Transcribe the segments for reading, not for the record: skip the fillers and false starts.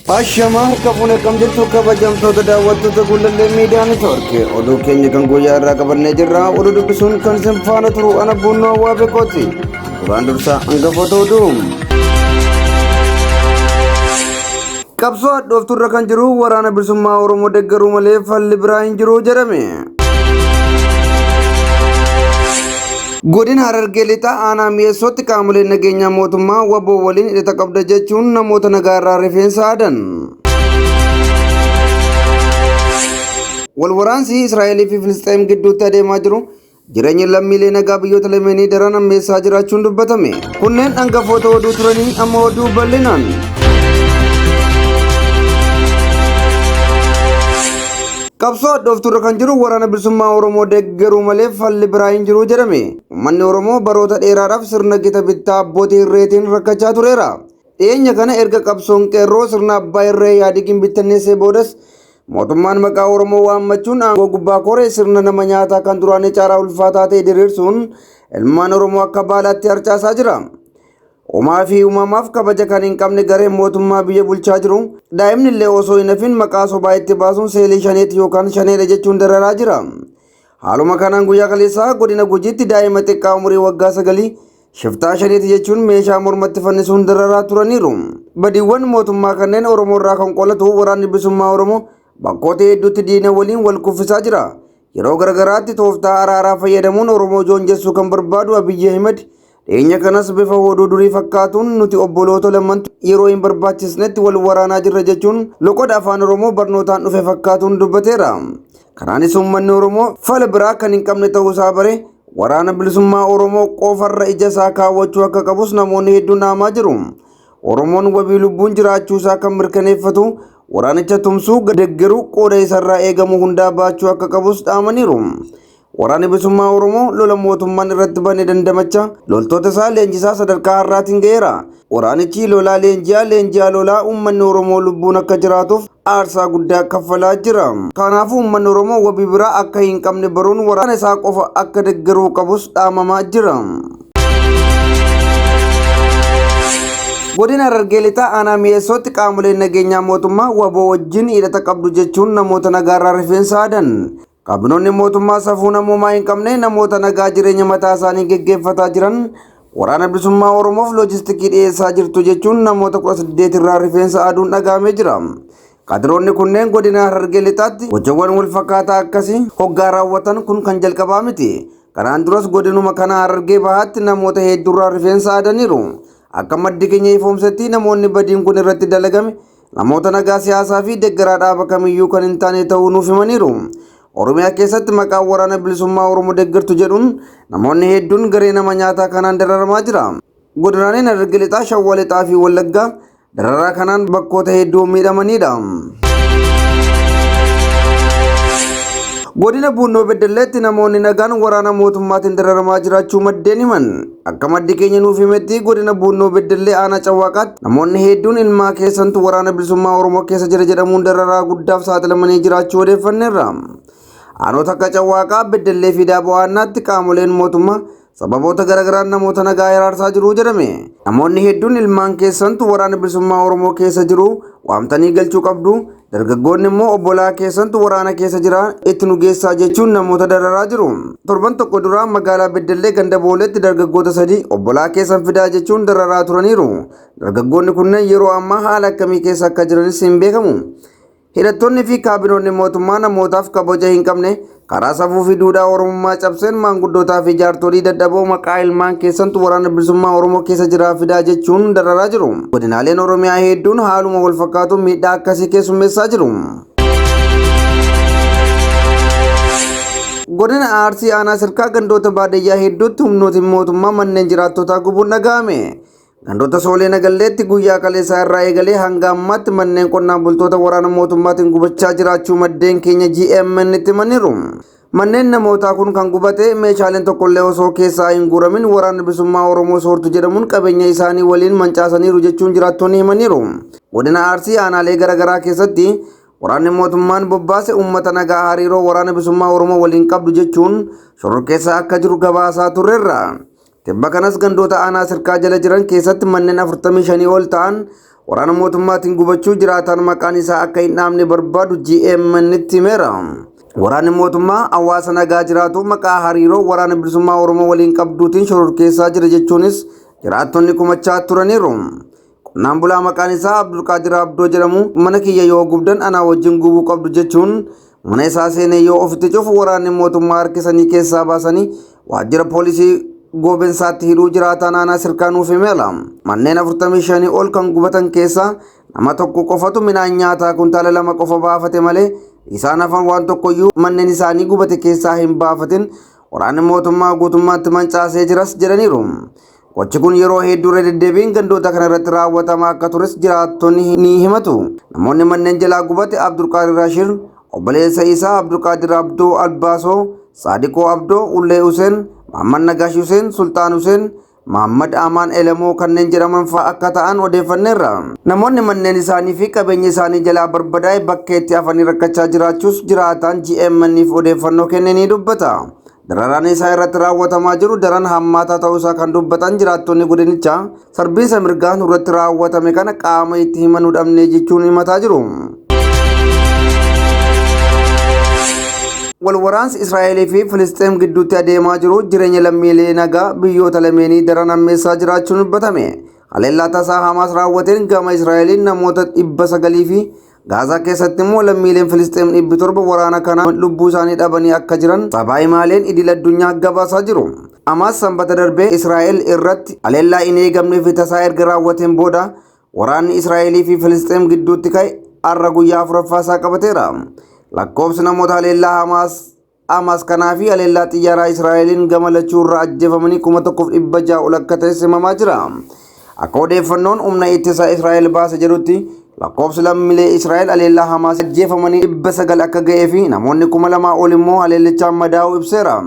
Ashamaa harka fuune akkam jirtu kabajamtoota daawwattoota Gullallee Miidiyaa Neetwoork oduu keenya kan guyyaa irraa qabannee jirra. Oduu dubbisuun kan isin faana turu ana Buunnoo Waabekooti. Duraan dursa hangafoota oduu. Qabsoo hadhoofturra kan jiru waraana bilisummaa Oromoo deeggaruu malee falli biraa hin jiru jedhame. Godina Harargee Lixaa aanaa Mi'eessootti qaamoleen nageenyaa mootummaa waboo waliin hidhata qabda jechuun namoota nagaa irraa rifeensa aadan. Walwaraansi Israa'elii fi Filisxeem gidduutti adeemaa jiru jireenya lammiilee nagaa biyyoota lameenii daran hammeessaa jiraachuun dubbatame. Kunneen hangafoota oduu turanii amma oduu bal'inaan. Qabsoo hadhoofturra kan jiru waraana bilisummaa Oromoo deeggaruu malee falli biraa hin jiru jedhame. Uummanni Oromoo baroota dheeraadhaaf sirna gita bittaa abbootii irreetiin rakkachaa tureera. Dhiyeenya kana erga qabsoon qeerroo sirna abbaa irree Ihaadigiin bittinneessee boodas mootummaan maqaa Oromoo waammachuun aangoo gubbaa koree sirna nama nyaataa kan duraanii caalaa ulfaataa ta'e diriirsuun ilmaan Oromoo akka baalaatti harcaasaa jira. Uumaa fi uumamaaf kabaja kan hin qabne gareen mootummaa biyya bulchaa jiru daa'imni illee osoo hin hafin maqaa sobaa itti baasuun seelii shaneeti yookaan shaneedha jechuun dararaa jira. Haaluma kanaan guyyaa kaleessaa godina Gujiitti daa'ima xiqqaa umurii waggaa 9 shiftaa shaneeti jechuun meeshaa mormatti fannisuun dararaa turaniiru. Badiiwwan mootummaa kanneen Oromoo irraa kan qolatu waraanni bilisummaa Oromoo bakkoota hedduutti diina waliin wal kuffisaa jira. Yeroo garagaraatti tooftaa araaraa fayyadamuun Oromoo joonjessuu kan barbaadu Abiyyi Ahimad dhiyeenya kanas bifa hoduu durii fakkaatuun nuti obboloota lamantu yeroo hin barbaachisnetti wal waraanaa jirra jechuun loqoda afaan Oromoo barnootaan dhufe fakkaatuun dubbateera. Kanaanis uummanni Oromoo fala biraa kan hin qabne ta'uusaa bare waraana bilisummaa Oromoo qofarra ija isaa kaawwachuu akka qabus namoonni hedduun dhaamaa jiru. Oromoon wabii lubbuun jiraachuusaa kan mirkaneeffatu waraanicha tumsuu, deggeruu, qooda isarraa eegamu hundaa baachuu akka qabus dhaamaniiru. Waraanni bilisummaa Oromoo lola mootummaan irratti bane dandamacha loltoota isaa leenjisaa sadarkaa har'aatiin ga'eera. Waraanichi lolaa leenji'aa leenji'aa lolaa uummanni Oromoo lubbuun akka jiraatuuf aarsaa guddaa kaffalaa jira. Kanaafuu uummanni Oromoo wabii biraa akka hin qabne baruun waraana isaa qofa akka deggeruu qabus dhaamamaa jira. Godina Harargee Lixaa aanaa Mi'eessootti qaamoleen nageenyaa mootummaa waboo wajjin hidhata qabdu jechuun namoota nagaarraa rifeensa haadan. Kaabinoonni mootummaa safuu namoomaa hin qabne namoota nagaa jireenya mataa isaanii geggeeffataa jiran waraana bilisummaa Oromoof loojistikii dhiyeessaa jirtu jechuun namoota 18 irraa rifeensa aaduun dhaga'amee jira. Kaadiroonni kunneen godina Harargee Lixaatti gochawwan wal fakkaataa akkasii hoggaa raawwatan kun kan jalqabaa miti. Kanaan duras godinuma kana Harargee Bahaatti namoota hedduurraa rifeensa aadaniiru. Akka maddi keenya ifoomsetti namoonni badiin kun irratti dalagame namoota nagaa siyaasaa fi deeggaraa dhaaba kamiyyuu kan hin taane ta'uu nuuf himaniiru. Oromiyaa keessatti maqaa waraana bilisummaa Oromoo deeggartu jedhuun namoonni hedduun garee nama nyaataa kanaan dararamaa jira. Godinaaleen Harargee Lixaa, Shawaa Lixaa fi Wallaggaa dararaa kanaan bakkoota hedduu miidhamanidha. Godina Buunnoo Beddelleetti namoonni nagaan waraana mootummaatiin dararamaa jiraachuu maddeen himan. Akka maddi keenya nuuf himetti godina Buunnoo Beddellee aanaa Cawwaaqaatti namoonni hedduun ilmaa keessantu waraana bilisummaa Oromoo keessa jira jedhamuun dararaa guddaaf saaxilamanii jiraachuu odeeffanneerra. Aanota akka Cawwaaqaa, Beddellee fi Daaboo Aannaatti qaamoleen mootummaa sababoota garagaraan namoota nagaa hiraarsaa jiru jedhame. Namoonni hedduun ilmaan keessantu waraana bilisummaa Oromoo keessa jiru waamtanii galchuu qabdu. Dargaggoonni immoo obbolaa keessantu waraana keessa jira itti nu geessaa jechuun namoota dararaa jiru. Torban tokko dura magaalaa Beddellee ganda Booleetti dargaggoota 3 obbolaa keessan fidaa jechuun dararaa turaniiru. Dargaggoonni kunneen yeroo ammaa haala akkamii keessa akka jiranis hin beekamu. Hidhattoonni fi kaabinoonni mootummaa namootaaf kabaja hin qabne karaa safuu fi duudhaa Oromummaa cabseen maanguddootaa fi jaartolii dadhaboo maqaa ilmaan keessantu waraana bilisummaa Oromoo keessa jiraa fidaa jechuun dararaa jiru. Godinaaleen Oromiyaa hedduun haaluma wal fakkaatuun miidhaa akkasii keessummeessaa jiru. Godina Arsii aanaa Sirkaa gandoota baadiyyaa hedduutti humnootiin mootummaa manneen jiraattotaa gubuun dhaga'ame. Gandoota Soolee Nagalleetti guyyaa kaleessaa irraa eegalee hanga ammaatti manneen qonnaan bultoota waraana mootummaatiin gubachaa jiraachuu maddeen keenya GMN itti himaniiru. Manneen namootaa kun kan gubate meeshaaleen tokkollee osoo keessaa hin guuramin waraanni bilisummaa Oromoo soortu jedhamuun qabeenya isaanii waliin mancaasaniiru jechuun jiraattonni himaniiru. Godina Arsii aanaalee garaagaraa keessatti waraanni mootummaan bobbaase uummata nagaa hariiroo waraana bilisummaa Oromoo waliin qabdu jechuun shororkeessaa akka jiru gabaasaa turreerra. Tibba kanas gandoota aanaa Sirkaa jala jiran keessatti manneen 45 ol ta'an waraana mootummaatiin gubachuu jiraataan maqaan isaa akka hin dhaamne barbaadu GMN'tti himeera. Waraanni mootummaa hawaasa nagaa jiraatu maqaa hariiroo waraana bilisummaa Oromoo waliin qabduutiin shororkeessaa jira jechuunis jiraattonni komachaa turaniiru. Qonnaan bulaa maqaan isaa Abdulqaadir Abdoo jedhamu mana kiyya yoo gubdan anaa wajjin gubuu qabdu jechuun mana isaa seenee yoo ofitti cufu waraanni mootummaa harkisanii keessaa baasanii waajjira poolisii Goobensaatti hidhuu jiraataan aanaa Sirkaa nuuf himeera. Manneen 45 ol kan gubatan keessaa nama tokko qofatu midhaan nyaataa kuntaala 2 qofa baafate malee isaan hafan waan tokkoyyuu manneen isaanii gubate keessaa hin baafatin waraanni mootummaa guutummaatti mancaasee jiras jedhaniiru. Gochi kun yeroo hedduu irra deddeebiin gandoota kana irratti raawwatamaa akka tures jiraattonni ni himatu. Namoonni manneen jalaa gubate Abdulqaadir Rashir, obboleessa isaa Abdulqaadir Abdoo Albaasoo, Saadiqoo Abdoo, Ullee Huseen, Mahammad Nagaash Huseen, Sultaan Huseen, Mahammad Amaan Elemoo kanneen jedhaman fa'a akka ta'an odeeffanneerra. Namoonni manneen isaanii fi qabeenya isaanii jalaa barbadaa'e bakkeetti hafanii rakkachaa jiraachuus jiraataan GMN'if odeeffannoo kenne ni dubbata. Dararaan isaa irratti raawwatamaa jiru daran hammaataa ta'uu isaa kan dubbatan jiraattonni godinichaa sarbiinsa mirgaa nurratti raawwatame kana qaama itti himanuu dhabnee jechuun himataa jiru. Walwaraansi Israa'elii fi Filisxeem gidduutti adeemaa jiru jireenya lammiilee nagaa biyyoota lameenii daran hammeessaa jiraachuun dubbatame. Haleellaa tasaa Hamaas raawwateen gama Israa'eliin namoota 900 fi Gaazaa keessatti immoo lammiileen Filisxeem 700 waraana kanaan lubbuu isaanii dhabanii akka jiran sabaa himaaleen idil addunyaa gabaasaa jiru. Hamaas sanbata darbee Israa'el irratti haleellaa hin eegamnee fi tasaa erga raawwateen booda waraanni Israa'elii fi Filisxeem gidduutti ka'e har'a guyyaa afuraffaa isaa qabateera. Lakkoofsi namoota haleellaa Hamaas kanaa fi haleellaa xiyyaaraa Israa'eliin gama lachuu irraa ajjeefamanii 1600 ol akka ta'es himamaa jira. Akka odeeffannoon humna ittisaa Israa'el baase jedhutti lakkoofsi lammiilee Israa'el haleellaa Hamaas ajjeefamanii 900 akka ga'ee fi namoonni 2000 ol immoo haleellichaan madaa'uu ibseera.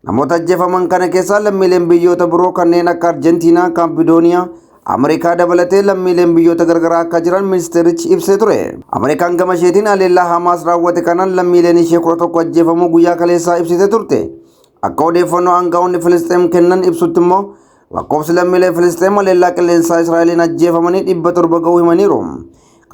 Namoota ajjeefaman kana keessaa lammiileen biyyoota biroo kanneen akka Arjentiinaa, Kaampidooniyaa, Ameerikaa dabalatee lammiileen biyyoota garagaraa akka jiran ministeerichi ibsee ture. Ameerikaan gama isheetiin haleellaa Hamaas raawwate kanaan lammiileen ishee 11 ajjeefamuu guyyaa kaleessaa ibsitee turte. Akka odeeffannoo aangaa'onni Filisxeem kennan ibsutti immoo lakkoofsi lammiilee Filisxeem haleellaa qilleensaa Israa'eliin ajjeefamanii 700 ga'uu himaniiru.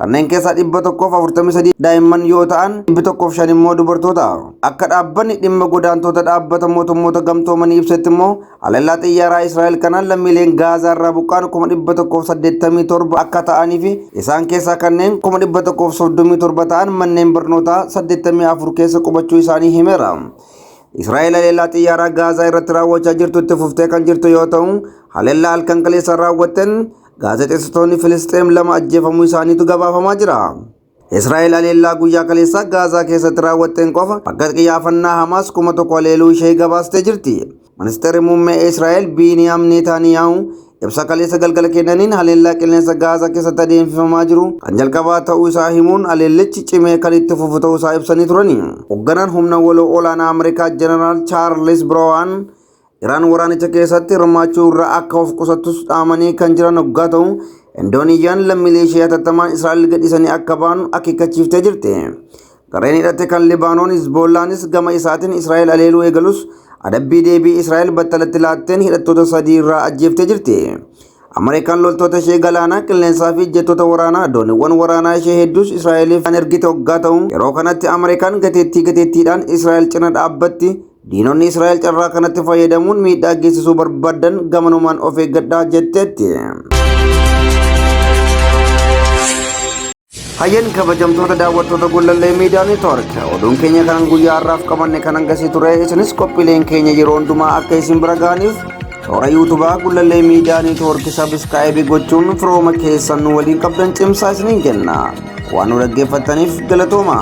Kanneen keessaa 143 daa'imman yoo ta'an 105 immoo dubartoota. Akka dhaabbanni dhimma godaantoota dhaabbata mootummoota gamtoomanii ibsetti immoo haleellaa xiyyaaraa Israa'el kanaan lammiileen Gaazaa irraa buqqa'an 187,000 akka ta'anii fi isaan keessaa kanneen 137,000 ta'an manneen barnootaa 84 keessa qubachuu isaanii himeera. Israa'el haleellaa xiyyaaraa Gaazaa irratti raawwachaa jirtu itti fuftee kan jirtu yoo ta'u, haleellaa halkan kaleessa raawwatteen gaazexeessitoonni Filisxeem lama ajjeefamuu isaaniitu gabaafamaa jira. Israa'el haleellaa guyyaa kaleessaa Gaazaa keessatti raawwatteen qofa bakka qiyyaafannaa Hamaas 1000 haleeluu ishee gabaastee jirti. Ministeerri muummee Israa'el Biiniyaam Neetaaniyaahu ibsa kaleessa galgala kennaniin haleellaa qilleensa Gaazaa keessatti adeemsifamaa jiru kan jalqabaa ta'uu isaa himuun haleellichi cimee kan itti fufu ta'uu isaa ibsanii turani. Hoogganaan humna waloo olaanaa Ameerikaa Jeneraal Chaarlis Birowaan Iraan waraanicha keessatti hirmaachuu irraa akka of qusattus dhaamanii kan jiran hoggaa ta'u, Indooniyyaan lammiilee ishee hatattamaan Israa'el gadhiisanii akka ba'an akeekkachiiftee jirti. Gareen hidhate kan Libaanoon Hizboollaanis gama isaatiin Israa'el haleeluu eegalus adabbii deebii Israa'el battalatti laatteen hidhattoota sadii irraa ajjeeftee jirti. Ameerikaan loltoota ishee galaanaa, qilleensaa fi jettoota waraanaa dooniiwwan waraanaa ishee hedduus Israa'eliif kan ergite hoggaa ta'u, yeroo kanatti Ameerikaan gateettii gateettiidhaan Israa'el cina dhaabbatti. Diinonni Israa'el carraa kanatti fayyadamuun miidhaa geessisuu barbaadan gamanumaan of eeggadhaa jetteetti. Hayyeen kabajamtoota daawwattoota Gullallee Miidiyaa Neetwoork oduun keenya kanan guyyaa har'aaf qabanne kan hangasii ture isinis qophiileen keenya yeroo hundumaa akka isin bira ga'aniif toora yuutubaa Gullallee Miidiyaa Neetwoork sabiskiraayibii gochuun firooma keessan nu waliin qabdan cimsaa isiniin jenna. Waan nu dhaggeeffattaniif galatooma.